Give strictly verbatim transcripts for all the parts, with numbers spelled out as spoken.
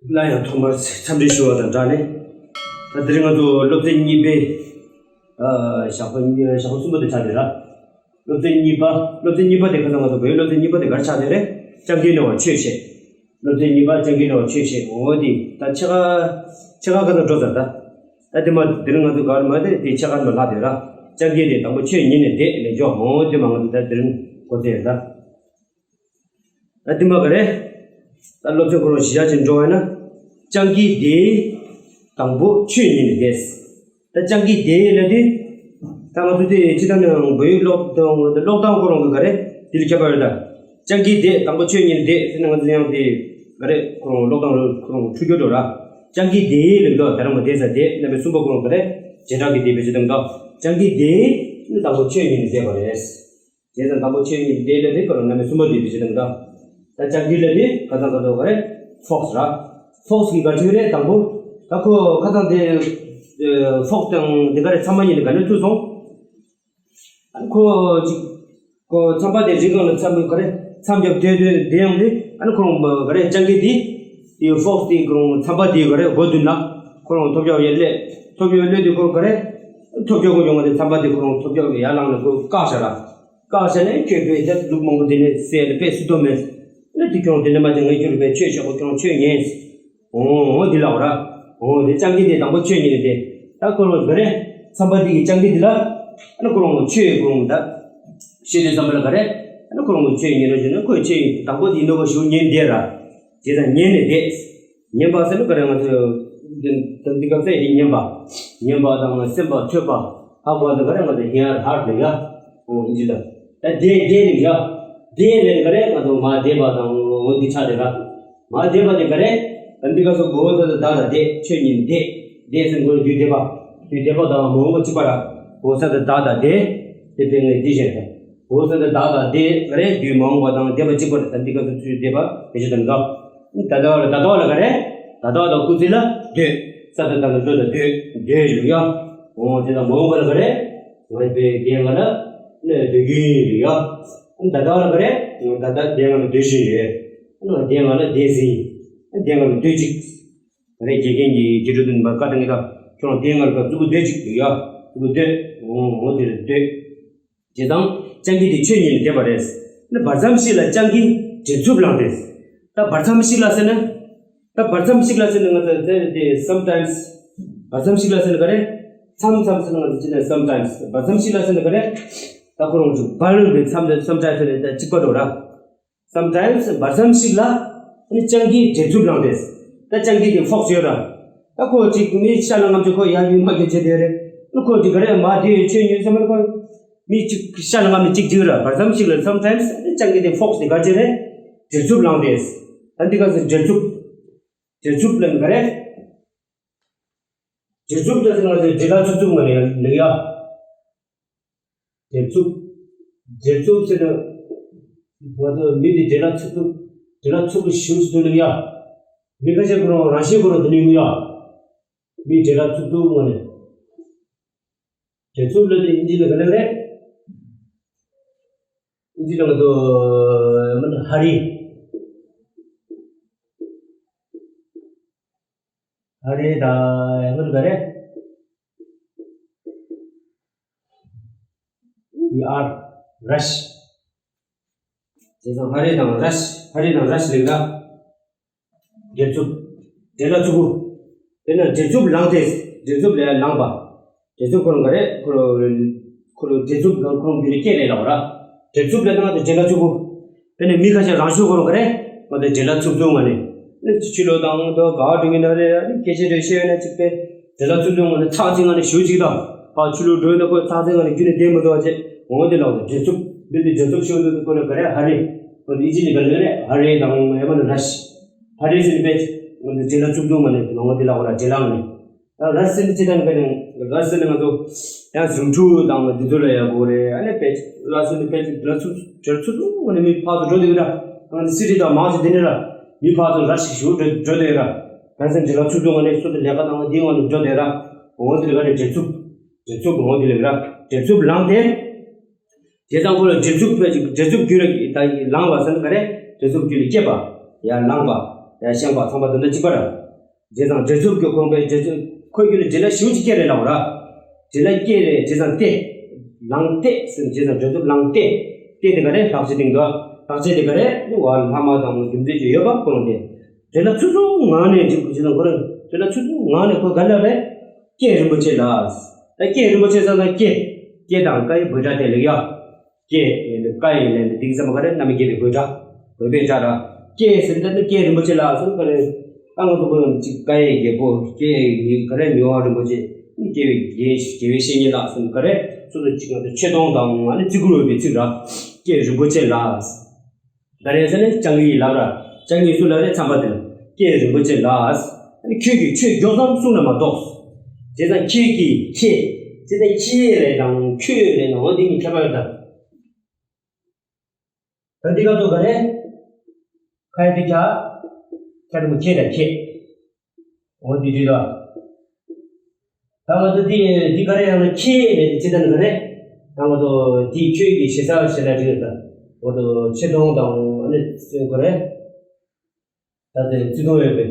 སླར་ཡང་ཐོག་མར་འཚམས་འདྲི་ཞུ་བ་དང་སྦྲགས་ནས། ད་དེ་རིང་ང་ཚོ་སློབ་ཚན་གཉིས་པའི་ཨ་ཞག་པ་གཉིས་ཞག་པ་གསུམ་པ་དེ་ཆགས་བསྡད་ར། སློབ་ཚན་གཉིས་པ། སློབ་ཚན་གཉིས་པ་དེ་ཁ་སང་ང་ཚོ་བོད་ཡིག་སློབ་ཚན་གཉིས་པ་དེ་ག་རེ་ཆགས་བསྡད་རེད། སྤྱང་ཀིའི་གནས་བར་ཆོས་བཤད། སློབ་ཚན་གཉིས་པ་སྤྱང་ཀིའི་གནས་བར་ཆོས་བཤད། འོ་དེ་ད་ཕྱེད་ཀ་ཕྱེད་ཀ་ཁ་སང་འགྲོ་ཚར་ད། ད་དེ་མ་དེ་རིང་ང་ཚོ་ག་རེ་མ་དེ་དེ་ཕྱེད་ཀ་མ་ལྷག་བསྡད་ར། སྤྱང་ཀི་དེ་དང་པོ་ཆོས་ཉན་ནས་བསྡད་ལས་འཇོག་འོ་དེ་མ་ང་ཚོ་ད་དེ་རིང་གོ་ཚེ་ད། ད་དེ་མ་ག་རེ། ད་སློབ་ཚན་ཁོ་རང་གཞི་བཞག་ཅིག་འགྲོ་བས་ན། སྤྱང་ཀི་དེ་དང་པོ་ཆོས་ཉན་ནས་བསྡད། ད་སྤྱང་ཀི་དེ་ལ་དེ། ད་ང་ཚོ་དེ་ཅི་ལྟར་ནའང་བོད་ཡིག་ཀློག་དང་ཀློག་སྟངས་ཁོ་རང་གི་ག་རེ་དེ་ལ་ཁྱད་པར་ཡོད་ད། སྤྱང་ཀི་དེ་དང་པོ་ཆོས་ཉན་བསྡད་ཟེར་ན་ང་ཚོ་ཡང་དེ་ག་རེ་ཁོ་རང་ཀློག་སྟངས་ཁོ་རང་འཁྲུག་རྒྱུ་འགྲོ་ར། སྤྱང་ཀི་དེ་ལབ་དུས་ད་རང་མ་བསྡད་ས་དེ་རྣམ་པ་གསུམ་པ་ཁོ་རང་ག་རེ་བྱེ་བྲག་གི་དེ་བེད་སྤྱོད་བཏང་དོ། སྤྱང་ཀི་དེ་ནི་དང་པོ་ཆོས་ཉན་བསྡད་པ་རེད། བྱས་ཙང་དང་པོ་ཆོས་ཉན་བསྡད་ལབ་དེ་ཁོ་རང་རྣམ་པ་གསུམ་པ་དེ་བེད་སྤྱོད་བཏང་དོ། ད་སྤྱང་ཀི་ལབ་དེ་ཁ་སང་ཁ་སང་ག་རེ་ཕོག་སི་ར། ཕོག་སི་གི་ག་ཅི་རེད་དང་པོ། ད་ཁོ་ཁ་སང་དེ་ཕོག་སི་དང་དེ་ག་རེ་ཚང་མ་ཉིད་ནས་ག་ནས་ཐུག་སོང་། ཨ་ཁོ་ཅིག་ཁོ་ཚན་པ་དེ་རི་སྒང་ལ་མཚམས་ག་རེ་མཚམས་རྒྱབ་བསྡད་བསྡད་བསྡད་ཡོང་དུས། ཨ་ནི་ཁོ་རང་ག་རེ་སྤྱང་ཀི་དེ་དེ་ཕོག་སི་དེ་ཁོ་རང་ཚན་པ་དེ་ག་རེ་སྒོ་མདུན་ལ་ཁོ་རང་ཐོབ་རྒྱག་ཡར་སླེབས། ཐོབ་རྒྱག་སླེབས་དུས་ཁོ་རང་ག་རེ་ཐོབ་རྒྱག་གོ་ཡོང་བ་དེ་ཚན་པ་དེ་ཁོ་རང་ཐོབ་རྒྱག་ཡར་ལངས་ནས་ཁོ་བཀག་བཞག་ར། བཀག་བཞག་ནས་ཁྱོད་དཔེ་དེབ་ལུག་མང་པོ་དེ་ནས་བསད་ལ་དཔེ་སུ་དོ་མེད། ཨ་ནི་དེ་ཁྱོད་རང་དེ་འདྲ་མ་བྱེད། ངས་ཁྱོད་ལ་དཔེ་ཆོས་བཤད་གོ། ཁྱོད་རང་ཆོས་ཉན། འོ་འོ་འདི་ལབ་ར། འོ་དེ་སྤྱང་ཀི་དེ་དང་པོ་ཆོས་ཉན་ནས་བསྡད། ད་ཁོ་རང་ག་རེ་ཚན་པ་འདི་གི་སྤྱང་ཀི་འདི་ལ་ཨ་ནི་ཁོ་རང་ཆོས་ཁོ་རང་ད་བཤད་དུས་ཙམ་པ་ལ་ག་རེ་ཨ་ནི་ཁོ་རང་ཆོས་ཉན་རོགས་བྱས་ན། ཁོས་ཆོས་དང་པོ་འདི་ནོར་བ་ཞུ་ཉན་བསྡད་ར། བྱས་ཙང་ཉན་ནས་བསྡད། ཉན་པ་ཟེར་ན་ག་རེ་ང་ཚོས་ད་འདི་སྐབས་ཚེ་ཡིན་ཉན་པ། ཉན་པ་དང་སེམས་པ་ཐོས་པ། ཧ་གོ་ད་ག་རེ་ང་ཚོས་ཧེ་ཡར་ཧར་ལ་ཡ། འོ་ཨིན་ཇི་ལ། ད་བསྡད་བསྡད་ནས་ཡ། བསྡད་ལས་ག་རེ་ང་ཚོ་མ་བསྡད་པ་དང་འོ་འདི་ཆགས་བསྡད་ར། མ་བསྡད་པ་དེ་ག་རེ། ད་འདི་ག་སོ་གོ་ས་ད་ད་ད་བསྡད། ཆོས་ཉིད་བསྡད། བསྡད་ཟེར་ན་ཁོ་དུས་བསྡད་པ། དུས་བསྡད་པ་དང་མ་འོངས་པ་གཅིག་པ་ར། གོ་ས་ད་ད་ད་བསྡད། དེ་དཔེ་ངས་འདི་བཞིན་རེད། གོ་ས་ད་ད་ད་བསྡད་ག་རེ། དུས་མ་འོངས་པ་དང་བསྡད་པ་གཅིག་པ་རེད། ད་འདི་ག་སོ་དུས་བསྡད་པ་བེད་སྤྱོད་དང་འདྲ། ད་ད་ལ་ད་ད་ལ་ག་རེ། ད་ད་ད་སྐུ་ཚེ་ལ་སྡོད། ས་ད་ད་ལ་སྡོད་ད་སྡོད་སྡོད་ལ་ཡ། འོ་དེ་དང་མ་འོངས་པ་ལ་ག་རེ། ང་བསྡད་ང་ལ་ནི་སྡོད་ཀྱི་ཡོད་ཡ། ད་ལྟ་ལ་ག་རེ། ད་ལྟ་བསྡད་ང་ལ་སྡོད་བཞིན་ཡོད། ང་བསྡད་ང་ལ་བསྡད་ཟིན། བསྡད་ང་ལ་སྡོད་ཅིག་ག་རེ་དགེ་རྒན་གྱིས་དགེ་ཕྲུག་ཚོ་ནི་བཀའ་གཏོང་གི་ད། ཁྱོད་རང་བསྡད་ང་ལ་ཀ་ཙུ་གུ་སྡོད་ཅིག་ཡ། ཙུ་གུ་སྡོད། འོ་འོ་དེ་ལ་སྡོད། བྱས་ཙང་སྤྱང་ཀི་དེ་ཆོས་ཉིད་ནས་བསྡད་པ་རེད། ནི་བར་མཚམས་ཤིག་ལ་སྤྱང་ཀིས་བྲེལ་འཚུབ་ལངས་ཏེ། ད་བར་མཚམས་ཤིག་ལ་ཟེར་ན། ད་བར་མཚམས་ཤིག་ལ་ཟེར་ན་ང་ཚོ་དེ་དེ་sometimes། བར་མཚམས་ཤིག་ལ་ཟེར་ན་ག་རེ། མཚམས་མཚམས་ཟེར་ན་ང་ཚོ་ཅི་ནས་sometimes། བར་མཚམས་ཤིག་ལ་ཟེར་ན་ག་རེ། ད་ཁོ་རང་ཚོ་བར་ལ་མཚམས་དེ་sometimes ཟེར་ནས་ད་གཅིག་པ་འགྲོ་ར། sometimes བར་མཚམས་ཤིག་ལ་ནི་སྤྱང་ཀིས་བྲེལ་འཚུབ་ལངས་ཏེ། ད་སྤྱང་ཀི་དེ་ཕོག་བྱས་ར། ད་ཁོ་ཅིག་མི་ཤ་ལ་རྔམ་ཅིག་ཁོ་ཡར་ཡུལ་མ་གི་བྱེད་དེ་རེད། ནི་ཁོ་ཅིག་ག་རེ་མ་དེ་ཆོས་ཉིད་ཟེར་མ་ཁོ། མི་གཅིག་ཤ་ལ་རྔམ་ནི་གཅིག་གཅིག་ར། བར་མཚམས་ཤིག་ལ་sometimes སྤྱང་ཀི་དེ་ཕོག་སྟེ་ག་ཅི་རེད། བྲེལ་འཚུབ་ལངས་ཏེ། ད་འདི་ག་ཚོད་བྲེལ་འཚུབ། བྲེལ་འཚུབ་ལ་ནི་ག་རེ། བྲེལ་འཚུབ་ལ་ཟེར་ང་ཚོས་བྲེལ་ལ་འཚུབ་འཚུབ་ང་ནས་ལེགས་ཡ། བྲེལ་འཚུབ། བྲེལ་འཚུབ་ཟེར་ན། ང་ཚོ་མི་དེ་བྲེལ་ལ་འཚུབ་འཚུབ། བྲེལ་ལ་འཚུབ་ཀྱི་ཞུ་ཞུ་དུ་ལེགས་ཡ། མི་ཁ་ཤས་ཁོ་རང་རང་བཞིན་ཁོ་རང་དུ་ནི་ཡོང་ཡ། མི་བྲེལ་ལ་འཚུབ་འཚུབ་ང་ནས། བྲེལ་འཚུབ་ལ་དེ་ཨིན་ཇི་ལ་ག་ལེ་རེད། ཨིན་ཇི་ལ་ང་ཚོ་མི་ཧ་རི། ཧ་རི་ད་ཡང་ན་ག་རེ། ཡ་ཨར་རཤ། བྱས་ཙང་ཧ་རི་དང་རཤ། ཧ་རི་དང་རཤ་ལེགས་ད། བྲེལ་འཚུབ། བྲེལ་ལ་འཚུབ་པོ། དཔེར་ན་བྲེལ་འཚུབ་ལངས་ཏེ། བྲེལ་འཚུབ་ལས་ལངས་པ། བྲེལ་འཚུབ་ཁོ་རང་ག་རེ། ཁོ་རང་ཁོ་རང་བྲེལ་འཚུབ་ལ་ཁོ་རང་བོད་རིགས་སྐད་ལས་ལབ་ར། བྲེལ་འཚུབ་ལ་ང་ཚོ་བྲེལ་ལ་འཚུབ་པོ། དཔེར་ན་མི་ཁ་ཤས་རང་ཤུགས་ཁོ་རང་ག་རེ། ང་ཚོ་བྲེལ་ལ་འཚུབ་འཚུབ་ངང་ནས། ནི་ཕྱི་ལོགས་དང་དོ་ག་བ་འགྲོ་གི་ན་རེ། ནི་སྐད་ཆ་རེ་བཤད་ན་ཅིག་པས་བྲེལ་ལ་འཚུབ་འཚུབ་ངང་ནས་ཚགས་ཚིག་ངང་ནས་ཞུ་ཅིག་དང་། ཕར་ཕྱི་ལོགས་འགྲོ་ཡིན་ན་ཁོ་ཚགས་ཚིག་ངང་ནས་རྒྱུན་ནས་བསྡད་མི་ཐུབ་པ་བྱས། འོ་དེ་ལ་བྲེལ་འཚུབ། འདི་ནི་བྲེལ་འཚུབ་ཞུ་འདུག་ཁོ་ལ་ག་རེ་ཧ་རི། ཁོ་ནི་ཨི་ཇི་ནི་ག་ལེ་རེ་ཧ་རི་དང་ཡ་མ་ནི་རཤ། ཧ་རི་ཟེར་ནི་པས་ང་ཚོ་བྲེལ་ལ་འཚུབ་འཚུབ་ངང་ནས་ལོང་བ་དེ་ལ་འོ་ལ་བྲེལ་ལ་ངང་ནས། ད་ར་སི་ནི་ཅི་ལྟར་ནི་ཀ་ནི་ར་སི་ནི་ང་ཚོ་ཡང་ཟུང་འཁྲུག་དང་འདི་ཚོ་ལ་ཡ་གོ་རེད། ཨ་ནི་པེ་ར་སི་ནི་པེ་ཅིག་ར་ཚུགས་ར་ཚུགས་ཚུགས་ངོ་ནས་མི་ཕར་ཚུར་འགྲོ་དེ་ར། ང་ཚོ་སི་ཊི་དང་མང་ཆེ་དེ་ནི་ར་མི་ཕར་ཚུར་ར་ཞིག་ཞུ་འགྲོ་འགྲོ་དེ་ར། ར་སི་ནི་ར་ཚུགས་ཚུགས་ངོ་ནས་སུ་དེ་ལས་ཀ་དང་འདི་ངོ་ནས་འགྲོ་དེ་ར། འོ་དེ་ལ་ག་རེ་བྲེལ་འཚུབ། བྲེལ་འཚུབ་འོ་དེ་ལ་ར་བྲེལ་འཚུབ་ལངས་ཏེ། བྱས་ཙང་ཁོ་ལ་བྲེལ་འཚུབ་ཕལ་ཆེར་བྲེལ་འཚུབ་རྒྱུད་ལ་ད་ལངས་པ་ཟེར་ན་ག་རེ། བྲེལ་འཚུབ་རྒྱུད་ལ་སྐྱེས་པ། ཡར་ལངས་པ། ཡ་ཤང་པ་ཚང་པ་དོན་དག་གཅིག་པ་ར། རྗེས་བཟང་བྲེལ་འཚུབ་ཀྱི་ཁོང་པའི་རྗེས་འཚུབ་ཁོས་ཀྱི་ལ་རྗེས་ལ་ཞིབ་ཅིག་སྐད་རེ་ལབ་ར། རྗེས་ལ་སྐད་རེ་རྗེས་བཟང་སྟེ། ལང་སྟེ་ཟེར་རྗེས་བཟང་བྲེལ་འཚུབ་ལང་སྟེ། སྟེ་དེ་ག་རེ་ལྷག་བྱས་སྟེང་དུ། ལྷག་བྱས་དེ་ག་རེ་ནི་བ་ལྷག་མ་དང་རྒྱུ་མཚན་ཅིག་ཡོད་པ་ཁོ་རང་དེ། རྗེས་ལ་ཚུར་ཚུར་ངང་ནས་འཇིགས་རྗེས་བཟང་ཁོ་རང་རྗེས་ལ་ཚུར་ཚུར་ངང་ནས་ཁོ་ག་ལ་རེ། ཀྱེ་རིན་པོ་ཆེ་ལགས། ད་ཀྱེ་རིན་པོ་ཆེ་ཟེར་ན་ཀྱེ། ཀྱེ་དང་ཀ་ཡི་འབོད་སྒྲ་དེ་ལེགས་ཡ། ཀྱེ་ཡིན་ན་ཀ་ཡིན་ལས་ནི་འདི་གི་ཚད་མ་ག་རེ་རྣམ་དབྱེ་བརྒྱད་པའི་འབོད་སྒྲ། འབོད་པའི་སྒྲ་ར། ཀྱེ་ཟེར་ན་ད་ནི་ཀྱེ་རིན་པོ་ཆེ་ལགས་ཟེར་ན་ག་རེ། ད་ང་ཚོ་ཁོ་རང་གཅིག་ཀ་ཡེ་རྒྱལ་པོ་ཀྱེ་ཡི་ག་རེ་མི་དབང་རིན་པོ་ཆེ། ཀྱེ་བའི་རྒྱལ་རྒྱལ་བའི་བཤེས་གཉེན་ལགས་ཟེར་ན་ག་རེ། སོ་སོ་གཅིག་ང་ཚོ་ཆེ་མཐོང་དང་ཨ་ནི་བརྩི་བཀུར་འོས་པའི་ཚིག་ར། ཀྱེ་རིན་པོ་ཆེ་ལགས། ད་རེས་ཟེར་ནས་སྤྱང་ཀི་ཡིས་ལབ་ར། སྤྱང་ཀི་ཡིས་སུ་ལབ་རེད་ཚངས་པ་དེ་ལ། ཀྱེ་རིན་པོ་ཆེ་ལགས། ཨ་ནི་ཁྱོད་ཀྱིས་ཆོས་མགྱོགས་ཙམ་གསུངས་ན་མ་གཏོགས། བྱས་ཙང་ཁྱེད་ཀྱིས་ཁྱེད། བྱས་ཙང་ཁྱེད་ལས་དང་ཁྱོད་ལས་ནང་འོ་འདི་གཉིས་ཁྱད་པར་ཡོད་ད། ད་འདི་ག་ཚོད་ག་རེད། ཁ་ཡི་འདི་ཁྱ། ཁྱ་དེ་མོ་ཁྱེད་དང་ཁྱེད། འོ་འདི་འདྲི་ལ། ད་ང་ཚོ་འདི་འདི་ག་རེ་ཡང་ན་ཁྱེད་ནས་ཅི་ལྟ་ན་ག་རེ། ད་ང་ཚོ་འདི་ཁྱོད་ཀྱི་ཞེ་ས་ཞེ་ལ་ཅི་ལ་ད། ང་ཚོ་ཆེ་མཐོང་དང་ཨ་ནི་ག་རེ། ད་དེ་བརྩི་མཐོང་ཡོད་པས།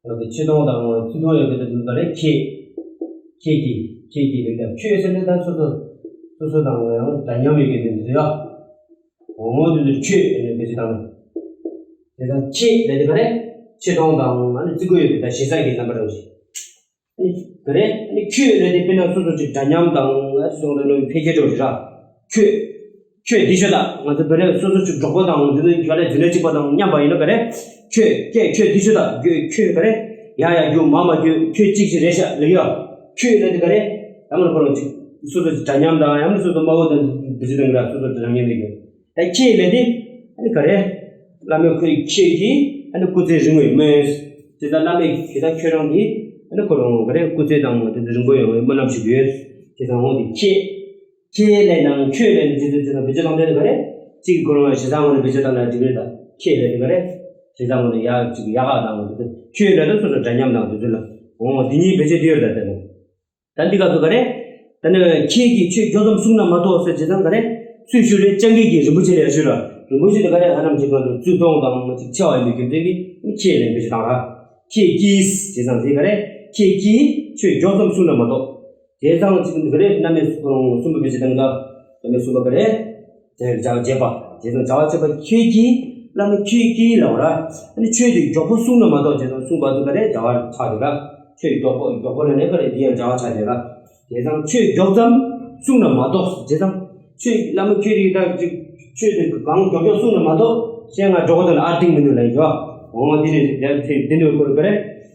ང་ཚོ་ཆེ་མཐོང་དང་བརྩི་མཐོང་ཡོད་པས་ད་ག་རེ་ཁྱེད། ཁྱེད་ཀྱི་ཁྱེད་ཀྱི་ལེགས་དང་ཁྱོད་ཟེར་ནས་ད་སོ་སོ་སོ་སོ་དང་ཡང་འདྲ་མཉམ་ཡོད་པའི་མི་འདུག་ཡ། འོ་འདི་ཚོ་ཁྱོད་ཟེར་ནས་བེད་སྤྱོད་བཏང་ན། དེ་དང་ཁྱེད་ལས་དེ་ག་རེ། ཆེ་མཐོང་དང་ཨ་ནི་བརྩི་བཀུར་ཡོད་པའི་ད་ཞེ་ས་གི་རྣམ་པ་རང་ཞིག་ཨ་ནི་ག་རེ། ཨ་ནི་ཁྱོད་ལས་དེ་དཔེར་ན་སོ་སོ་ཅིག་འདྲ་མཉམ་དང་ཨ་ནི་སོང་དུ་ནོ་འཕེལ་རྒྱས་འགྲོ་རེད་ར། ཁྱོད། ཁྱོད་འདི་ཤོད་ད་ང་ཚོ་བོད་རིགས་སོ་སོ་ཅིག་གྲོགས་པོ་དང་འདི་ནི་ཁྱོད་ལས་འཛིན་གྲྭ་གཅིག་པ་དང་མཉམ་པ་ཡིན་ན་ག་རེ། ཁྱོད་ཀྱེ་ཁྱོད་འདི་ཤོད་ད་ཁྱོད་ཁྱོད་ག་རེ། ཡ་ཡ་རྒྱུ་མ་མ་རྒྱུ་ཁྱོད་གཅིག་ཅིག་རེད་ཤག་ལེགས་ཡ། ཁྱོད་ལས་དེ་ག་རེ། ད་མ་ཁོ་རང་ཅིག་སོ་སོ་ཅིག་འདྲ་མཉམ་དང་ཡང་ན་སོ་སོ་དམའ་བོ་དང་འདི་ཅི་དང་ག་རེ་སོ་སོ་འདྲ་མཉམ་ཡིན་གྱི། ད་ཁྱེད་ལས་དེ། ཨ་ནི་ག་རེ། བླ་མས་ཁོའི་ཁྱེད་ཀྱིས་ཨ་ནི་སྐུ་ཚེ་རིང་བའི་སྨོན། དེ་ལྟར་བླ་མས་དེ་ལྟར་ཁྱོད་རང་གིས་ཨ་ནི་ཁོ་རང་ག་རེ་སྐུ་ཚེ་དང་དེ་ཚོ་རིང་པོ་ཡོང་བའི་སྨོན་ལམ་ཞུ་གི་ཡོད། དེ་དང་འོ་དེ་ཁྱེད། ཁྱེད་ལས་དང་ཁྱོད་ལས་ནི་དེ་ཚོ་དེ་དང་བེད་སྤྱོད་བཏང་དེ་ནི་ག་རེ། གཅིག་གི་ཁོ་རང་ཞེ་ས་ངོ་ནས་བེད་སྤྱོད་བཏང་ན་འགྲིག་རེད་ད། ཁྱེད་ལས་དེ་ག་རེ། ཞེ་ས་ངོ་ནས་ཡག་གཅིག་ཡག་ག་དང་དེ་ཚོ་ཁྱོད་ལས་ད་སོ་སོ་འདྲ་མཉམ་དང་དེ་ཚོ་ལ། འོ་དེ་གཉིས་བེད་སྤྱོད་དེ་ཡོད་ད་དེ་ལ། ད་འདི་ག་ཚོད་ག་རེ། ད་ནི་ཁྱེད་ཀྱིས་ཆོས་མགྱོགས་ཙམ་གསུངས་ན་མ་གཏོགས་ཟེར་བྱས་ཙང་ག་རེ། སུས་ཞུ་རེད་སྤྱང་ཀི་གིས་རིན་པོ་ཆེ་ལ་ཡར་ཞུས་ར། རིན་པོ་ཆེ་དེ་ག་རེ་ཧ་ལམ་གྱི་ང་ཚོ་བརྩི་མཐོང་དང་ཅིག་ཆེ་བ་ཡིན་པའི་རྒྱུ་མཚན་གྱིས་ཁྱེད་ལ་འབུལ་ཞུ་བཏང་ར། ཁྱེད་ཀྱིས་བྱས་ཙང་དེ་ག་རེ། ཁྱེད་ཀྱིས་ཆོས་མགྱོགས་ཙམ་གསུངས་ན་མ་གཏོགས། བྱས་ཙང་ཅིག་འདི་ག་རེ་རྣམ་དབྱེ་སུ་ཁོ་རང་གསུམ་པོ་འབུལ་ཞུ་བཏང་ད། རྣམ་དབྱེ་གསུམ་པ་ག་རེ། དེར་བྱ་བ་བྱེད་པ། བྱས་ཙང་བྱ་བ་བྱེད་པ་ཁྱེད་ཀྱིས་བླ་མ་ཁྱེད་ཀྱིས་ལབ་ར། ཨ་ནི་ཆོས་དེ་མགྱོགས་པོ་གསུངས་ན་མ་གཏོགས་བྱས་ཙང་གསུངས་པ་དེ་ག་རེ་བྱ་བ་ཆགས་དེ་ར། ཆོས་མགྱོགས་པོ་མགྱོགས་པོ་ལ་ནས་ག་རེ་འདི་ཡང་བྱ་བ་ཆགས་དེ་ར། བྱས་ཙང་ཆོས་མགྱོགས་ཙམ་གསུངས་ན་མ་གཏོགས་བྱས་ཙང་། ཆོས་བླ་མ་ཁྱོད་ཀྱིས་ད་ཅིག་ཆོས་དེ་གང་མགྱོགས་མགྱོགས་གསུངས་ན་མ་གཏོགས་གཞན་ང་གྲོགས་པོ་དང་ཨ་ཏིང་མི་འདུག་ལ་ཡོད། འོ་འདི་ནས་ཡར་དེ་འདི་ནས་ཁོ་ག་རེ།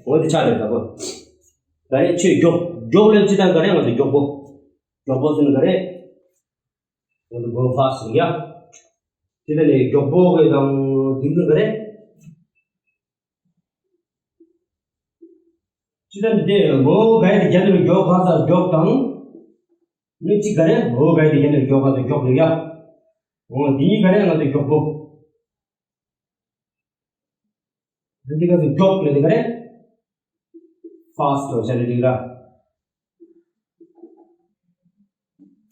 འོ་འདི་ཆགས་དེ་ད་གོ། ག་རེ་ཆོས་མགྱོགས་མགྱོགས་ལ་ཅི་ད་ག་རེ་ང་ཚོ་མགྱོགས་པོ། མགྱོགས་པོ་ཟེར་ན་ག་རེ། ང་ཚོ་go fast ཡ། དེ་ལས་ནས་མགྱོགས་པོ་གི་དང་དེ་ཚོ་ག་རེ། ཅི་ལྟར་འདི་མོ་ག་ཡི་དེ་རྒྱ་ནི་མགྱོགས་ག་ས་མགྱོགས་དང་། ནི་ཅི་ག་རེ་མོ་ག་ཡི་དེ་རྒྱ་ནི་མགྱོགས་ག་ས་མགྱོགས་ནི་ཡ། འོ་དེ་གཉིས་ག་རེ་ང་ཚོ་མགྱོགས་པོ། འདི་ག་ཚོད་མགྱོགས་ལ་འདི་ག་རེ། fast ལ་བྱ་ནི་འགྲིག་ར།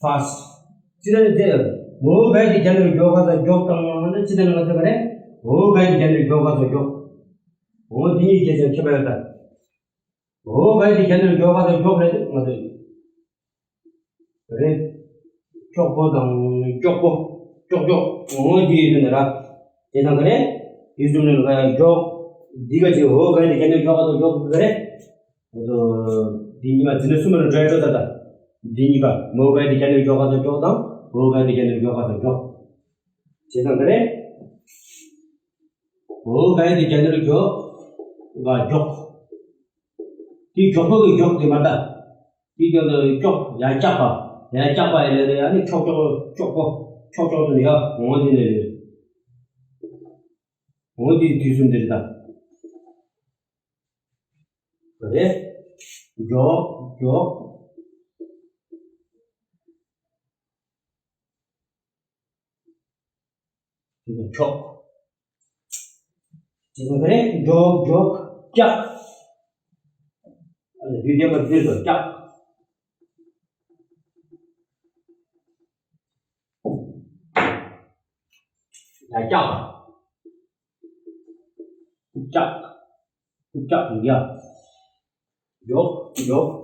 fast ཅི་ལྟར་ནི་དེ། འོ་ག་ཡི་དེ་རྒྱ་ནི་མགྱོགས་ག་ས་མགྱོགས་དང་ནི་ཅི་ལྟར་ནི་ང་ཚོ་ག་རེ། འོ་ག་ཡི་དེ་རྒྱ་ནི་མགྱོགས་ག་ས་མགྱོགས། འོ་དེ་གཉིས་སྐད་ཆ་ཁྱད་པར་ཡོད་ད། འོ་ག་ཡི་དེ་རྒྱ་ནི་མགྱོགས་ག་ས་མགྱོགས་ལ་ང་ཚོ། རེད། ཀྱོག་པོ་དང་ཀྱོག་པོ། ཀྱོག་ཀྱོག་འོ་འདི་ཡོད་ན་ར། དེ་དང་ག་རེ། དུས་གསུམ་ནས་ཀྱོག་འདི་ག་ཅི་འོ་ག་འདི་ག་ནས་ཀྱོག་པོ་དང་ཀྱོག་པོ་ག་རེ། འོ་དོ། འདི་གཉིས་ཀ་འཛིན་གྲྭ་གསུམ་པ་ནས་འགྲོ་ཡ་འགྲོ་ད་ད། འདི་གཉིས་ཀ་མོ་ག་འདི་ག་ནས་ཀྱོག་པོ་དང་ཀྱོག་དང་འོ་ག་འདི་ག་ནས་ཀྱོག་པོ་དང་ཀྱོག་དེ་དང་ག་རེ། འོ་ག་འདི་ག་ནས་ཀྱོག་ག་ཀྱོག་དེ་མགྱོགས་པོ་གི་མགྱོགས་དེ་མ་ལྟ། དེ་མགྱོགས་དེ་མགྱོགས་ཡར་བཀྱག་པ། ཡར་བཀྱག་པ་ཡིན་ལ་ལ་ཡ་ནི་ཁྱོག་ཁྱོག་ཁྱོག་པོ། ཁྱོག་ཁྱོག་དེ་ནི་ཡ་འོང་དེ་ནི་འོང་དེ་དུས་གསུམ་དེ་རེད་ད། རེད། མགྱོགས་མགྱོགས། དེ་ནས་འཁྱོག་དེ་ནས་ག་རེ་མགྱོགས་མགྱོགས་བཀྱག་ཨ་ནི་ཡུལ་ལྡན་པ་དེ་ཚོ་བཀྱག་ཡ་བཀྱག་ལྕགས། རྐུབ་ལྕགས་ཡ། མགྱོགས། མགྱོགས།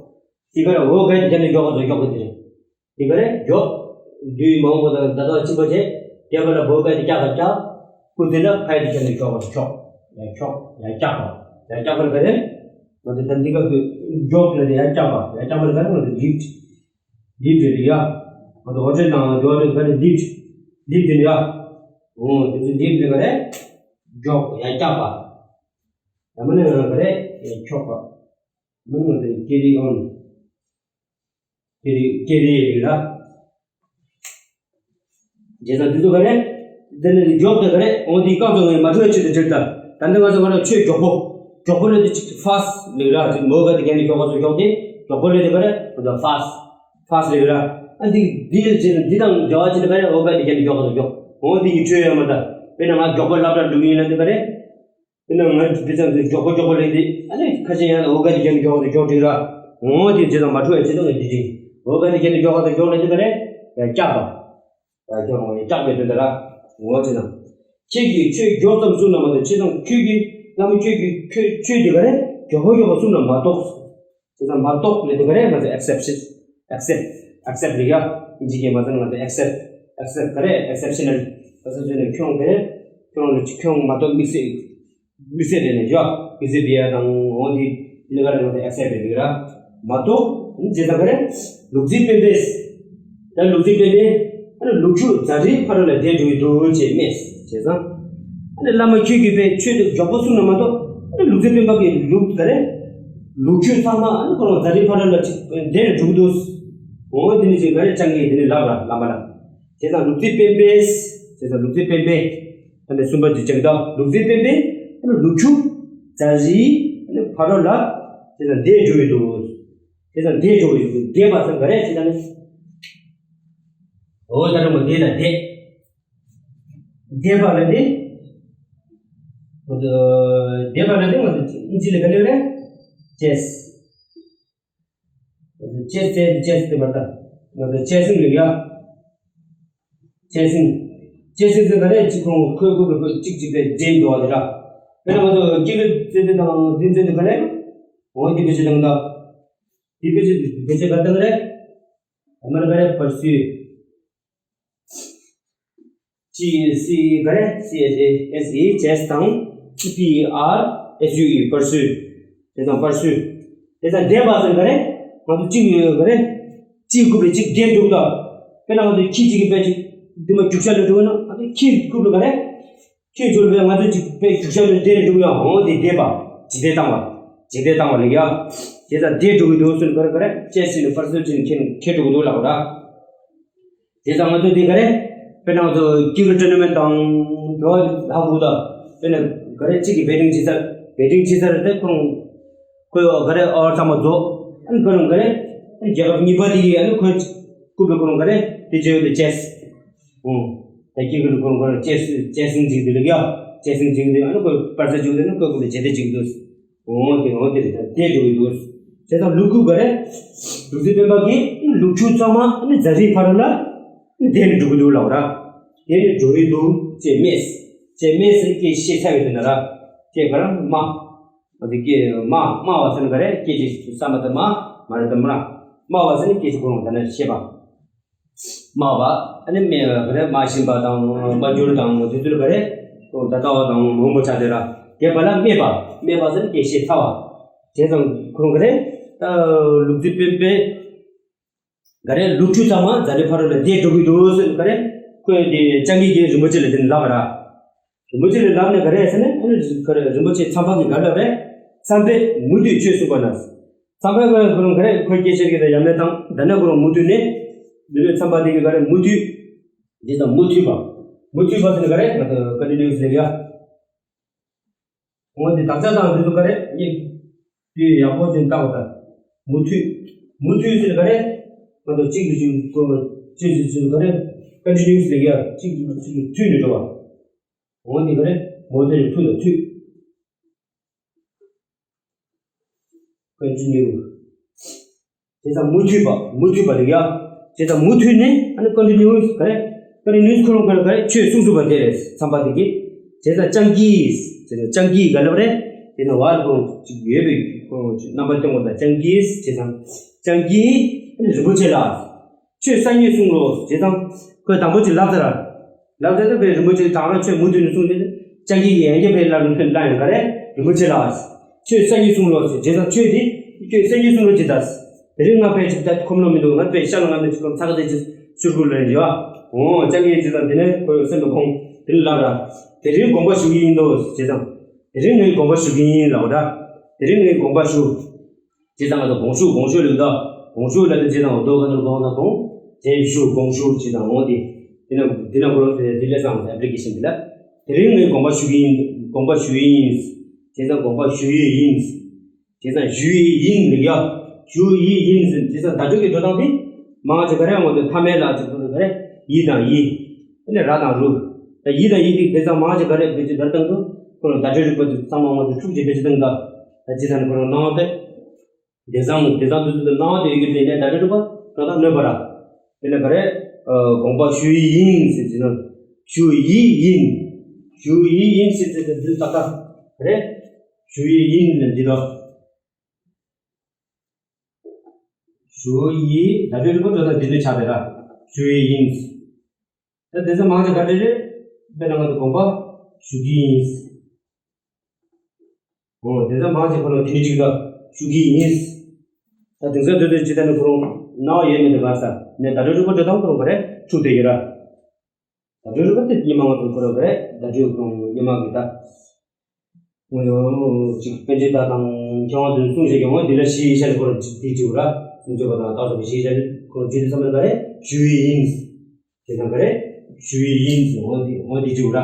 དེ་ག་རེ་འོ་ག་དེ་ག་ནས་མགྱོགས་པ་ཚོ་མགྱོགས་པ་དེ་རེད། དེ་ག་རེ་མགྱོགས། དུས་མང་པོ་དང་ད་ལྟ་གཅིག་པ་བྱས། རྒྱབ་པ་ལ་འོ་ག་དེ་བཀྱག་ག་བཀྱག་རྐུབ་དེ་ལ་ཕ་ཡི་དེ་ག་ནས་མགྱོགས་པ་ཚོ་མགྱོགས། ཡ་མགྱོགས། ཡ་མགྱོགས་པ། ཡ་མགྱོགས་པ་ལ་ག་རེ། ང་ཚོ་ད་འདི་སྐབས་སུ་མགྱོགས་ལ་དེ་ཡ་མགྱོགས་པ། ཡ་མགྱོགས་པ་ལ་ག་རེ། ང་ཚོ་ལིབ་ཊི། ལིབ་ཊི་རེད་ཡ། ང་ཚོ་ཧོ་ཊེལ་ནང་ལ་འགྲོ་བ་ལ་ག་རེ། ལིབ་ཊི། ལིབ་ཊི་ཡ། འོ་དེ་ཚོ་ལིབ་ཊི་ལ་ག་རེ། མགྱོགས། ཡ་མགྱོགས་པ། ཡང་མིན་ན་ག་རེ། ཡ་མགྱོགས་པ། མིན་ན་ག་རེ། ཀེ་རི་ཨོན། ཀེ་རི། ཀེ་རི་རེད་ལ། རྗེས་ལ་འདི་ཚོ་ག་རེ། འདི་ནི་མགྱོགས་དེ་ག་རེ། འོ་འདི་རྐང་ཚོ་ངས་མ་ཐུག་ཡ་ཆེད་དུ་བྲིས་ད། ད་འདི་ང་ཚོ་ག་རེ། ཆོས་མགྱོགས་པོ། མགྱོགས་པོ་ལས་དེ་ཅིག་ཕཱ་སི་ཊི་ལེགས་ར། ཅིག་མོ་ག་དེ་ག་ནས་མགྱོགས་པ་ཚོ་མགྱོགས་དེ། མགྱོགས་པོ་ལས་དེ་ག་རེ། འོ་ད་ཕཱ་སི་ཊི། ཕཱ་སི་ཊི་ལེགས་ར། ཨ་འདི་འདི་ལ་ཅིག་འདི་དང་འབྲེལ་བ་ཅིག་ག་རེ། འོ་ག་དེ་ག་ནས་མགྱོགས་པ་ཚོ་མགྱོགས། འོ་འདི་གི་ཆོས་ཡོད་མ་ད། དཔེར་ན་ང་མགྱོགས་པོ་སློབ་གྲྭར་འགྲོ་གི་ཡིན་ན་དེ་ག་རེ། དེ་ན་ང་འདི་ཙམ་ཞིག་མགྱོགས་པོ་མགྱོགས་པོ་ལས་དེ། ཨ་ནི་ཁ་ཤས་ཡང་འོ་ག་དེ་ག་ནས་མགྱོགས་པ་ཚོ་མགྱོགས་འགྲིག་ར། འོ་དེ་ཇི་ལྟར་མ་འཁྲུལ་བའི་ཆེད་དུ་ངས་འདི་བྲིས། འོ་ག་དེ་ག་ནས་མགྱོགས་པ་ཚོ་མགྱོགས་ལ་དེ་ག་རེ། ཡ་མགྱོགས་པ། ཡ་མགྱོགས་པ། ཡ་མགྱོགས་པའི་དོན་དེ་ར། འོ་དེ་ན། ཁྱེད་ཀྱིས་ཆོས་མགྱོགས་ཙམ་གསུངས་ན་མ་གཏོགས། བྱས་ཙང་ཁྱོད་ཀྱིས། བླ་མ་ཁྱོད་ཀྱིས་ཁྱོད་ཆོས་དེ་ག་རེ། མགྱོགས་པོ་མགྱོགས་པོ་གསུངས་ན་མ་གཏོགས། བྱས་ཙང་མ་གཏོགས་ལས་དེ་ག་རེ། ང་ཚོ་ཨེག་སེབ་ཤན། ཨེག་སེབ། ཨེག་སེབ་ལ་ཡ། ཨིན་ཇི་སྐད་མ་ཚང་ང་ཚོ་ཨེག་སེབ། ཨེག་སེབ་ག་རེ། ཨེག་སེབ་ཤ་ནལ། ཨེག་སེབ་ཤ་ནལ། ཁྱོད་ག་རེ། ཁྱོད་རང་ལ་ཁྱོད་མ་གཏོགས་དམིགས་བསལ། དམིགས་བསལ་རེད་ནས་ཡོད། དམིགས་བསལ་བེ་ཡ་དང་འོ་འདི་ལ་ག་རེ། ང་ཚོ་ཨེག་སེབ་རེད་ར། མ་གཏོགས་ཇི་ལྟར་ག་རེ། ལུག་རྫི་སྤེན་པས། ད་ལུག་རྫི་སྤེན་པས། ཨ་ནི་ལུག་ཁྱུ་ཛ་དྲིའི་ཕ་རོལ་ལ་བསྡད་འགྲོ་གི་འདུག་ཅེས་སྨྲས། བྱས་ཙང་། ཨ་ནི་བླ་མ་ཁྱོད་ཀྱིས་དཔེ་ཆོས་དེ་མགྱོགས་པོ་གསུངས་ན་མ་གཏོགས། ཨ་ནི་ལུག་རྫི་སྤེན་པ་གིས་ལུག་ག་རེ། ལུག་ཁྱུ་ཚང་མ་ཨ་ནི་ཁོ་རང་ཛ་དྲིའི་ཕ་རོལ་ལ་ཅིག་བསྡད་ནས་འགྲོ་གི་འདུག་འོ་དེ་ནི་ཅིག་ག་རེ་བྱ་ངེས་དེ་ནི་ལབ་ར་བླ་མ་ལ། བྱས་ཙང་ལུག་རྫི་སྤེན་པས། བྱས་ཙང་ལུག་རྫི་སྤེན་པས། ད་ནི་གསུམ་པ་ཅིག་ཅང་ད་ལུག་རྫི་སྤེན་པས། ཨ་ནི་ལུག་ཁྱུ་ཛ་དྲིའི་ཨ་ནི་ཕ་རོལ་ལ། བྱས་ཙང་བསྡད་འགྲོ་གི་འདུག་བྱས་ཙང་བསྡད་འགྲོ་གི་འདུག་བསྡད་པ་ཟེར་ག་རེ་བྱས་ཙང་ནི། འོ་ད་རུང་བསྡད་ད་བསྡད། བསྡད་པ་ལ་དེ། འོ་ད་བསྡད་པ་ལ་དེ་ང་ཚོ་ཨིན་ཇི་ལ་ག་ལེ་རེད། ཅེས། ཅེས་ཅེས་ཅེས་དེ་མ་ད། ང་ཚོ་ཅེས་སིང་ལ་ཡ། ཅེས་སིང་། ཅེས་སིང་ཟེར་ག་རེ། གཅིག་ཁོང་ཁོས་ཁོས་ཁོས་གཅིག་གཅིག་པའི་འདྲེན་འགྲོ་བ་དེ་ར། དཔེར་ན་ང་ཚོ་སྐྱེ་དགུའི་རྩོད་དེ་དང་འདི་རྩོད་དེ་ག་རེ། འོ་འདི་བེད་སྤྱོད་དང་ད། འདི་བེད་སྤྱོད་བེད་སྤྱོད་ག་རེ་དང་ག་རེ། ཨ་མ་ལ་ག་རེ། པར་སུ། ཅི་སི་ག་རེ། སི་ཨེཆ་ཨེ་ཨེས་ཨི། ཅེས་དང་། པི་ཨར་ཨེས་ཡུ་ཨི། པར་སུ། དེ་དང་པར་སུ། དེ་དང་བསྡད་པ་ཟེར་ག་རེ། ང་ཚོ་གཅིག་ཡོད་ག་རེ། གཅིག་རྐུབ་ལ་གཅིག་བསྡད་འདུག་ད། དཔེར་ན་ང་ཚོ་ཁྱི་གཅིག་གིས་དཔེ་གཅིག་འདི་མ་རྒྱུག་ཤར་ལ་འགྲོ་ན། ང་ཚོ་ཁྱི་རྐུབ་ལ་ག་རེ། ཁྱི་འགྲོ་བས་ང་ཚོ་གཅིག་དཔེ་རྒྱུག་ཤར་ལ་བསྡད་ནས་འགྲོ་ཡང་འོ་དེ་བསྡད་པ། འཇིག་རྟེན་བཏང་བ། འཇིག་རྟེན་བཏང་བ་ལ་ཡ། དེ་དང་བསྡད་འགྲོ་གི་འདུག་ཟེར་ག་རེ་ག་རེ། ཅེས་ཟེར་ནས་པར་སུ་ཅིག་ཁྱེར་ཁྱེར་འགྲོ་གི་འདུག་ལབ་ར། དེ་ཙང་ང་ཚོ་འདི་ག་རེ། དཔེར་ན་ང་ཚོ་ཀི་ཀེ་ཊི་ཊོར་ནི་མེན་ཊི་དང་འགྲོ་བ་ལྷག་དགོས་ད། དཔེར་ན་ག་རེ་གཅིག་གིས་བེ་ཊིང་བྱེད་ཚར། བེ་ཊིང་བྱེད་ཚར་དེ་ཁོང་ཁོས་ག་རེ་ཨོ་བར་ཚང་མ་རྫོགས། ཨ་ནི་ཁོ་རང་ག་རེ། ཨ་ནི་རྒྱལ་ཁབ་གཉིས་པ་དེ་གིས་ཨ་ནི་ཁོའི་རྐུབ་ལ་ཁོ་རང་ག་རེ་དེ་བྱས་ཡོད་དེ་ཅེས། ཨོ། ད་ཀི་ཀེ་ཊི་ཁོ་རང་ཁོ་རང་ཅེས་ཅེས་སིང་བྱེད་དེ་ལ་ཡ། ཅེས་སིང་བྱེད་དེ་ཨ་ནི་ཁོས་པར་ས་བྱུགས་ཏེ་ནི་ཁོའི་རྐུབ་ལ་བྱེད་དེ་བྱེད་ཀྱི་འདུག་འོ་དེ་འོ་དེ་རེད། ད་དེ་འགྲོ་གི་འདུག་བྱས་ཙང་ལུག་ཁྱུ་ག་རེ། ལུག་རྫི་སྤེན་པ་གིས་ལུག་ཁྱུ་ཚང་མ་ནི་ཛ་དྲིའི་ཕ་རོལ་ལ་བསྡད་ནས་འགྲོ་གི་འདུག་ལབ་ར། བསྡད་ནས་འགྲོ་གི་འདུག་ཅེས་སྨྲས། ཅེས་སྨྲས་ཟེར་སྐད་བཤད་ཚར་བའི་དོན་དེ་ར། ཅེས་ག་རེ། སྨྲ། ང་ཚོ་སྐད་སྨྲ་སྨྲ་བ་ཟེར་ན་ག་རེ། སྐད་ཅིག་བསམ་པ་དང་སྨྲ། མ་རེད་དང་སྨྲ། སྨྲ་བ་ཟེར་ན་སྐད་ཅིག་གོ་རུང་ད་ནི་བཤད་པ། སྨྲ་བ། ཨ་ནི་སྨྲ་ག་རེ། སྨྲ་བཞིན་པ་དང་སྨྲ་བསྒྱུར་དང་དེ་ཚོ་ལ་ག་རེ། ད་ལྟ་བ་དང་མང་པོ་ཆགས་དེ་ར། རྒྱས་པ་ལ་སྨྲས་པ། སྨྲས་པ་ཟེར་ན་སྐད་བཤད་ཚར་བ། བྱས་ཙང་ཁོ་རང་ག་རེ། ད་ལུག་རྫི་སྤེན་པས་ག་རེ། ལུག་ཁྱུ་ཚང་མ་ཛ་དྲིའི་ཕ་རོལ་ལ་བསྡད་འགྲོ་གི་འདུག་ཟེར་ག་རེ། ཁོས་དེ་སྤྱང་ཀི་གིས་རིན་པོ་ཆེ་ལ་དེ་ནི་ལབ་པ་ར། རིན་པོ་ཆེ་ལ་ལབ་ནས་ག་རེ་ཟེར་ན། ཨ་ནི་ག་རེ། རིན་པོ་ཆེ་མཚམས་པ་གིས་ག་རེ་ལབ་རེད། མཚམས་པས་མུ་མཐུད་ཆོས་གསུངས་པ་ན། མཚམས་པས་ག་རེ། ཁོ་རང་ག་རེ། ཁོའི་སྐད་ཆ་གི་ཡ་མེད་དང་། ད་ནི་ཁོ་རང་མུ་མཐུད་ནས་མི་ལུས་མཚམས་པ་དེ་གིས་ག་རེ། མུ་མཐུད། འདི་དང་མུ་མཐུད་པ། མུ་མཐུད་པ་ཟེར་ན་ག་རེ། ང་ཚོ་ཀོན་ཊི་ནིའུ་སི་ལབ་ཡ། འོ་འདི་དག་ཆ་དང་འདི་ཚོ་ག་རེ། ཡིག་དེ་ཡག་པོ་ཅིག་བལྟ་བ་དང་། མུ་མཐུད། མུ་མཐུད་ཟེར་ན་ག་རེ། ང་ཚོ་གཅིག་གིས་གཅིག་གཅིག་གིས་གཅིག་ག་རེ། ཀོན་ཊི་ནིའུ་སི་ལབ་ཡ། གཅིག་གིས་གཅིག་གིས་མཐུད་ནས་འགྲོ་བ། འོ་འདི་ག་རེ། མུ་མཐུད་ནས་མཐུད་དང་མཐུད། ཀོན་ཊི་ནིའུ། དེ་ཙང་མུ་མཐུད་པ། མུ་མཐུད་པ་ལབ་ཡ། དེ་ཙང་མུ་མཐུད་ནས་ཨ་ནི་ཀོན་ཊི་ནིའུ་སི་ག་རེ། ཀོན་ཊི་ནིའུ་སི་ཁོ་རང་ག་རེ། ཆོས་གསུངས་གསུངས་པ་དེ་རེད། མཚམས་པ་དེ་གིས། བྱས་ཙང་སྤྱང་ཀི། བྱས་ཙང་སྤྱང་ཀི་ག་ལབ་རེད། དེ་ནི་བར་ཁོང་ཅིག་ཡོད་པའི་ཁོང་ཅིག་རྣམ་པ་སྟོན་དགོས་ད། སྤྱང་ཀི། བྱས་ཙང་སྤྱང་ཀི། ཨ་ནི་རིན་པོ་ཆེ་ལགས། ཁྱོད་སང་ཉིན་གསུང་རོགས། བྱས་ཙང་ཁོས་དང་པོ་ཅིག་ལབ་ཚར། ལབ་ཚར་དུས་པའི་རིན་པོ་ཆེ་དང་རོགས་ཁྱོད་མུ་མཐུད་ནས་གསུང་དེ་ནི་སྤྱང་ཀི་ཡིན་ཡང་སྐྱབས་པའི་ལ་ལ་ཡང་ག་རེ། རིན་པོ་ཆེ་ལགས། ཁྱོད་སང་ཉིན་གསུང་རོགས། བྱས་ཙང་ཁྱོད་དེ་ཁྱོད་སང་ཉིན་གསུང་རོགས་བྱས་ད། དེ་རིང་ང་ཕལ་ཆེར་ད་ཁོམ་ལོང་མི་འདུག་ང་དཔེ་ཤ་ལ་ང་ནི་ཅིག་ཁོམ་ཚ་ག་དེ་ཅིག་ཤུར་གུ་ལ་ཡོད། འོ་སྤྱང་ཀི་བྱས་ཙང་དེ་ནས་ཁོས་སེམས་པ་ཁོང་དེ་ནི་ལབ་ར། དེ་རིང་དགོངས་པ་ཞུ་གི་ཡིན་འདུག་བྱས་ཙང་། དེ་རིང་ངས་དགོངས་པ་ཞུ་གི་ཡིན་ལབ་ར། དེ་རིང་ངས་དགོངས་པ་ཞུ། བྱས་ཙང་ང་ཚོ་དགོངས་ཞུ་དགོངས་ཞུ་ལབ་ད། དགོངས་ཞུ་ལབ་དུས་བྱས་ཙང་འོ་དོ་ག་ནོར་དགོངས་དང་དགོངས། བྱས་ཞུ་དགོངས་ཞུ་བྱས་ཙང་འོ་དེ། དེ་ན་དེ་ན་ཁོ་རང་དེ་དེ་ལས་བཟང་ཨེ་པི་ལི་ཀེ་ཤན་དེ་ལ། དེ་རིང་ངས་དགོངས་པ་ཞུ་གི་ཡིན། དགོངས་པ་ཞུ་ཡི་ཡིན། བྱས་ཙང་དགོངས་པ་ཞུ་ཡི་ཡིན། བྱས་ཙང་ཞུ་ཡི་ཡིན་ལབ་ཡ། ཞུ་ཡི་ཡིན་ཟེར། བྱས་ཙང་བརྡ་སྤྲོད་ཀྱི་འགྲོ་སྟངས་དེ། མང་ཆེ་ག་རེ་ཡང་ང་ཚོ་མཐའ་མེད་ལ་ཅིག་ཁོ་ཚོ་ག་རེ། ཡི་དང་ཡི། དེ་ནས་ར་དང་རུ། ད་ཡི་དང་ཡི་དེ་དེ་ཙམ་མང་ཆེ་ག་རེ་བེད་སྤྱོད་བརྡར་བཏང་དུས་ཁོ་རང་བརྡ་སྤྲོད་རིག་པ་དེ་ཚང་མ་ང་ཚོ་འཁྲུག་ཅིག་བེད་སྤྱོད་བཏང་ད། ད་ཅི་ཙམ་ཁོ་རང་སྣང་བ་དེ། དེ་ཙམ་དེ་ཙམ་དུས་ཚོད་དུ་སྣང་བ་དེ་ཡོད་རྒྱུ་དེ་ནས་བརྡ་སྤྲོད་རིག་པ་ང་ཚོ་གནོད་པ་ར། དེ་ནས་ག་རེ། དགོངས་པ་ཞུ་ཡི་ཡིན་ཟེར་གྱི་ན། ཞུ་ཡི་ཡིན། ཞུ་ཡི་ཡིན་ཟེར་ཟེར་དེ་འདི་ཏག་ཏག་ག་རེ། ཞུ་ཡི་ཡིན་ལ་འདི་ལ། ཞུ་ཡི་ད་ལྟའི་རིག་པ་འགྲོ་སྟངས་འདི་འདྲ་ཆགས་པས་ར། ཞུ་ཡི་ཡིན། ད་དེ་ཚོ་མང་ཆེ་ག་འདྲ་རེད། དཔེར་ན་ང་ཚོ་དགོངས་པ་ཞུ་གི་ཡིན། འོ་དེ་ཚོ་མང་ཆེ་ཁོ་རང་འདི་འདྲ་ཅིག་ལ་ཞུ་གི་ཡིན། ད་དེང་སང་དུས་ཚོད་ཅི་ལྟར་ནས་ཁོ་རང་སྣང་བ་ཡོད་མེད་དེ་ག་ས་ནས་ད་ལྟའི་རིག་པ་འགྲོ་སྟངས་ཁོ་རང་ག་རེ་འཁྲུག་བསྡད་ཡོད་ར། ད་ལྟའི་རིག་པ་དེ་སྙེ་མ་ང་ཚོ་ཁོ་རང་ག་རེ་ད་ལྟའི་ཁོ་རང་སྙེ་མ་གི་ད། ང་ཚོ་ཅིག་པཎ་ཆེན་དག་དང་མཁས་དབང་དེ་གསུང་བཤད་ཀྱི་འོང་འདི་ལ་ཞི་བའི་ཞལ་ཁོ་རང་ཅིག་དེ་བྱེད་ར། གསུང་ཆོས་པ་དང་རྟགས་ཆོས་པ་ཞི་བའི་ཞལ་ཁོ་རང་བྱེད་དུས་ཙམ་པ་ག་རེ་ཞུ་ཡི་ཡིན། དེ་དང་ག་རེ་ཞུ་ཡི་ཡིན་འོང་འདི་འོང་འདི་བྱེད་ར།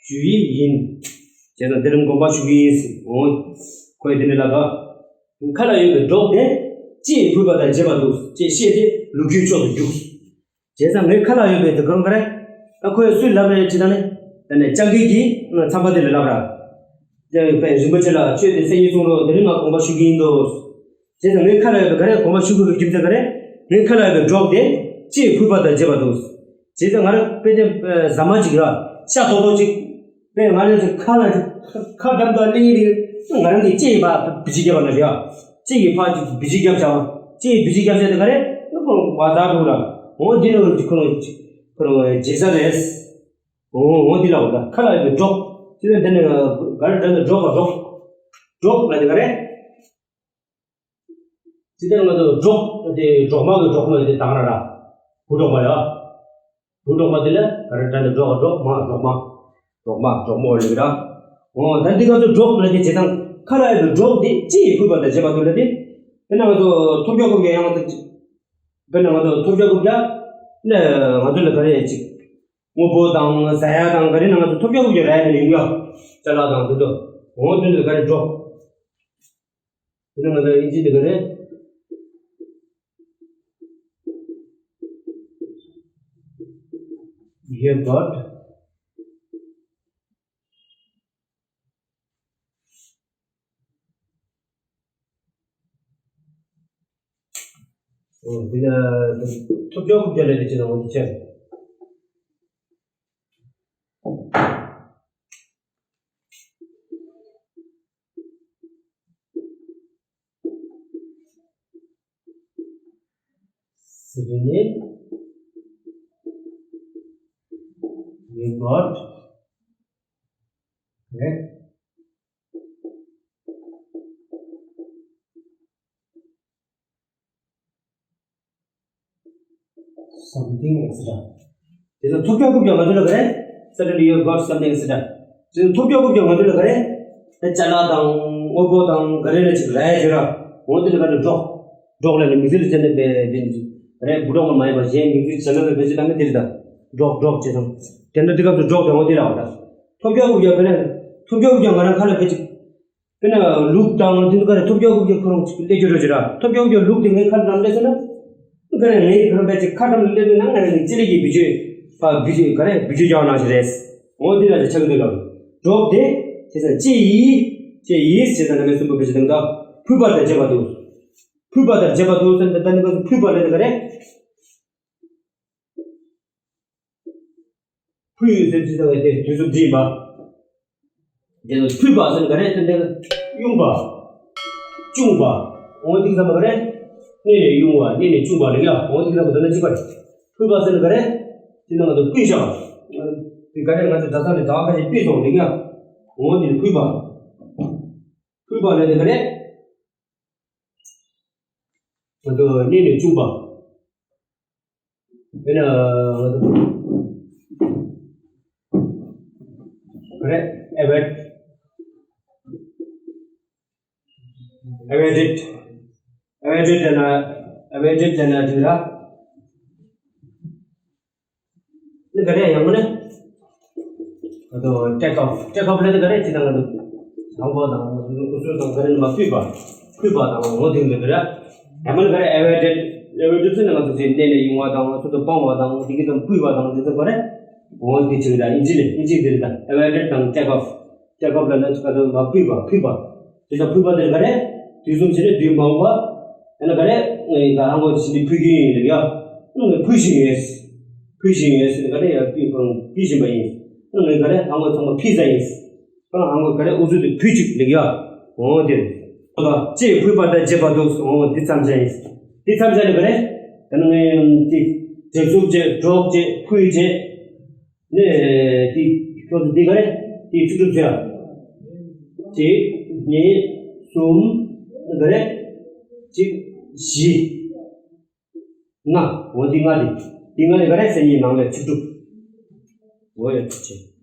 ཞུ་ཡི་ཡིན། དེ་དང་འདི་རིང་དགོངས་པ་ཞུ་གི་ཡིན་འོང་། ཁོས་འདི་ནས་ལབ་ད། མཁའ་ལ་ཡོད་པའི་སྒྲོག་དེ་ལྕེ་ཡིས་ཕུལ་བ་དང་བརྗེས་པ་འདུག་ཅེས་བཤད་དེ་ལོ་རྒྱུས་མཆོག་ཏུ་རྒྱུགས། བྱས་ཙང་ངའི་ཁ་ལ་ཡོད་པའི་དེ་ཁོ་རང་ག་རེ། ད་ཁོས་སུས་ལབ་རེད་ཅེ་ད་ནི། ད་ནི་སྤྱང་ཀི་གིས་ཚངས་པ་དེ་ལ་ལབ་ར། ཡ་ཡོད་པའི་རིན་པོ་ཆེ་ལགས་ཁྱོད་དེ་སང་ཉིན་གསུང་རོགས་དེ་རིང་ང་དགོངས་པ་ཞུ་གི་ཡིན་དོ། བྱས་ཙང་ངའི་ཁ་ལ་ཡོད་པའི་ག་རེ་དགོངས་པ་ཞུ་དགོས་པའི་རྒྱུ་མཚན་ག་རེ། ངའི་ཁ་ལ་ཡོད་པའི་སྒྲོག་དེ་ལྕེ་ཡིས་ཕུལ་བ་དང་བརྗེས་པ་འདུག་བྱས་ཙང་ང་རང་དཔེ་དེ་ཟ་མ་ཅིག་ར་ཤ་ཏོག་ཏོག་ཅིག་དཔེ་ང་རང་གི་ཁ་ལ་ཁ་འགྲམ་དུ་གླེང་གི་རེད། ང་རང་གི་ལྕེ་ཡིས་ཕར་བི་ཅི་རྒྱབ་པ་ན་རེད་ཡ། ལྕེ་ཡིས་ཕར་ཅིག་བི་ཅི་རྒྱབ་བྱ་བ། ལྕེ་ཡིས་བི་ཅི་རྒྱབ་བྱ་དེ་ག་རེ། ཁོ་བ་ཛ་འདུག་ལ། འོ་འདི་ནི་ཁོ་རང་ཁོ་རང་རྗེས་ས་རེད། འོ་འོ་འདི་ལ་འོ་ད་ཁ་ལ་ཡོད་པའི་སྒྲོག་དེ་ནི་འདི་ནི་ག་རེ་འདྲ་ནི་སྒྲོག་ག་སྒྲོག་སྒྲོག་ལ་དེ་ག་རེ། ཇི་ལྟར་ང་ཚོ་སྒྲོག་དེ་སྒྲོག་མ་གི་སྒྲོག་མ་དེ་དང་ར་ར། བུ་སྒྲོག་མ་ཡ། བུ་སྒྲོག་མ་དེ་ལ་ག་རེ་དྲ་ནི་སྒྲོག་སྒྲོག་མ་སྒྲོག་མ། སྒྲོག་མ་སྒྲོག་མོ་ལེགས་ར། འོ་ད་འདི་ང་ཚོ་སྒྲོག་ལ་དེ་བྱེད་སྟངས་ཁ་ལ་ཡོད་པའི་སྒྲོག་དེ་ལྕེ་ཡིས་ཕུལ་བ་དང་བྱེད་པ་དུ་ལ་དེ། དཔེར་ན་ང་ཚོ་ཐོབ་རྒྱག་ཁུབ་ཀྱི་ཡང་དཔེར་ན་ང་ཚོ་ཐོབ་རྒྱག་ཁུབ་ཀྱ། ལ་ང་ཚོ་ལ་ག་རེ་ཡ་ཅིག་དངོས་པོ་དང་ཟ་ཡ་དང་ག་རེ་ན་ང་ཚོ་ཐོབ་རྒྱག་ཁུབ་ཀྱི་ར་ཡ་ནི་ཡིན་ཡ། ཅ་ལག་དང་དེ་ཚོ། འོ་དེ་ཚོ་ག་རེ་སྒྲོག་དེ་ནི་ང་ཚོ་ཨིན་ཇི་དེ་ག་རེད། You have got འོ་དེ་ལ་ཐོབ་རྒྱག་ཁུབ་རྒྱག་ལས་དེ་ཅི་དང་འོ་དེ་ཅི། Suddenly, you got a something et cetera. དེ་ཚོ་ཐོབ་རྒྱག་ཁུབ་རྒྱག་ང་ཚོ་ལ་ག་རེ། Suddenly you got something et cetera. དེ་ཚོ་ཐོབ་རྒྱག་ཁུབ་རྒྱག་ང་ཚོ་ལ་ག་རེ། ད་ཅ་ལག་དང་དངོས་པོ་དང་ག་རེ་ལ་ཅིག་ར་ཡ་བྱོས་ར། འོ་དེ་ལ་ག་རེ་སྒྲོག་སྒྲོག་ལ་ནི་མིང་ཚིག་ལ་བྱས་ནས་པའི་དེ་ནི་རེད། འབུ་སྒྲོག་མ་མ་ཡིན་པ་གཞན་མིང་ཚིག་བྱས་ན་ལ་བེད་སྤྱོད་བཏང་ན་དེ་རེད་ད། སྒྲོག་སྒྲོག་བྱས་ཙང་། དེ་འདྲ་དེ་སྐབས་སུ་སྒྲོག་དེ་འོ་དེ་ལ་འོ་ད། ཐོབ་རྒྱག་ཁུབ་རྒྱག་དཔེར་ན། ཐོབ་རྒྱག་ཁུབ་རྒྱག་ང་རང་ཁ་ལ་བེད་སྤྱོད། དཔེར་ན་ལུག་དང་དེ་ཚོ་ག་རེ་ཐོབ་རྒྱག་ཁུབ་རྒྱག་ཁོ་རང་ཅིག་སླེབས་རྒྱུ་རེད་ཅེ་ར། ཐོབ་རྒྱག་ཁུབ་རྒྱག་ལུག་དེ་ངའི་ཁ་འགྲམ་སླེབས་སོང་ན། ག་རེ་ངའི་ཁ་འགྲམ་བེད་ཅིག་ཁ་འགྲམ་སླེབས་སོང་ན་ང་རང་ནི་ལྕེ་ལེགས་ཀྱི་བེད་སྤྱོད། ཕ་བེད་སྤྱོད་ག་རེ་བེད་སྤྱོད་རྒྱག་ནང་བཞིན་རེད། འོ་འདི་ལ་ཅིག་ཆགས་ཀྱི་འདུག་ལ། སྒྲོག་དེ། བྱས་ཙང་ལྕེ་ཡིས། ལྕེ་ཡིས་བྱས་ཙང་ང་ནི་གསུམ་པོ་བེད་སྤྱོད་དང་ད། ཕུལ་བ་དང་བྱེད་པ་དུ། ཕུལ་བ་དང་བྱེད་པ་དུ་ཟེར་ན་ད་ནི་ཕུལ་བ་ལས་ཀ་རེད། ཕུལ་ཡོད་ཟེར་ཅི་ཙང་དེ་དུས་སུ་འདྲིས་པ། དེ་ནས་ཕུད་པ་ཟེར་ན་ག་རེ། དེ་འདྲ་དབྱུང་བ། བཅུང་བ། འོ་འདི་ཙམ་པ་ག་རེ། གནས་ནས་དབྱུང་བ། གནས་ནས་བཅུང་བ་ལེགས་ཡ། འོ་འདི་ཙམ་པ་དོན་ལ་གཅིག་པ་རེད། ཕུད་པ་ཟེར་ན་ག་རེ། དེ་ནང་དུ་ཕུད་བཞག་དེ་ག་རེ་ང་ཚོ་གྲྭ་ཚང་ནས་གྲྭ་བ་ཁ་ཤས་ཕུད་སོང་ལེགས་ཡ། འོ་འདི་ནི་ཕུད་པ། ཕུད་པ་ལས་དེ་ག་རེ། ང་ཚོ་གནས་ནས་བཅུང་བ། དེ་ནས་ང་ཚོ་ག་རེ། ཨེ་ཝེ་ཌེད། ཨེ་ཝེ་ཌེད། ཨེ་ཝེ་ཌེད་དེ་ན། ཨེ་ཝེ་ཌེད་དེ་ན་དེ་ར། ནི་ག་རེ་ཡང་མིན་ན། ཨ་ཏོ་ཊེག་ཨོཕ། ཊེག་ཨོཕ་ལ་ནི་ག་རེ་བྱེད་ན་ང་ཚོ་དང་པོ་དང་ང་ཚོ་ཨུ་ཚུགས་དང་ག་རེ་ནི་མ་ཕུད་པ། ཕུད་པ་དང་འོ་དེ་འདྲ་ག་རེ། ཡང་མིན་ན་ག་རེ། ཨེ་ཝེ་ཌེད། ཨེ་ཝེ་ཌེད་ཟེར་ན་ང་ཚོ་ཚེ་གནས་ནས་དབྱུང་བ་དང་ང་ཚོ་དུ་སྤང་བ་དང་དེ་གི་དང་ཕུད་པ་དང་དེ་ཚོ་ག་རེ། འོ་དེ་བྱེད་ཀྱི་ར། ཨིན་ཇི་ལས་ཨིན་ཇི་འདི་རེད་ད། ཨེ་ཝེ་ཌེད་དང་ཊེག་ཨོཕ། ཊེག་ཨོཕ་ལ་ནི་ང་ཚོ་མ་ཕུད་པ། ཕུད་པ། དེ་ལ་ཕུད་པ་དེ་ག་རེ། དུས་གསུམ་བྱས་ནས་དུས་མ་འོངས་པ། ཡང་ན་ག་རེ། ང་ཧང་གོ་ཞིག་འདི་ཕུལ་གྱི་ཡིན་ལབ་ཡ། ང་ཕུལ་བཞིན་ཡོད། ཕུལ་བཞིན་ཡོད་ཟེར་ནས་ག་རེ་ཡ་ཕུལ་ཁོ་རང་ཕུལ་བཞིན་པ་ཡིན། ང་ག་རེ་ཧང་གོ་ཚང་མ་ཕུལ་ས་ཡིན། ཁོ་རང་ཧང་གོ་ག་རེ་ཨུ་ཚུགས་དེ་ཕུལ་བཅུག་ལབ་ཡ། འོ་དེ། ཨོ་ད་ཅེས་ཕུལ་བ་དང་བཅས་པ་འདུག་འོ་འདི་མཚམས་བཞག་ཡིན། འདི་མཚམས་བཞག་ནས་ག་རེ། ད་ནི་ངས་འདི་བྲེལ་འཚུབ་བྱས་འགྲོགས་བྱས་ཕུལ་བྱས། ནས་དེ་ཁྱོད་ཚོ་འདི་ག་རེ། དེ་ཚིག་གྲུབ་ཟེར་ཡ། གཅིག་གཉིས་གསུམ། ག་རེ། གཅིག་བཞི། ལྔ། འོ་འདི་ལྔ་རེད། འདི་ལྔ་ནི་ག་རེ། མཚན་ཉིད་ནང་ལས་ཚིག་གྲུབ། འོ་ཡ་ཚིག་ཆེ།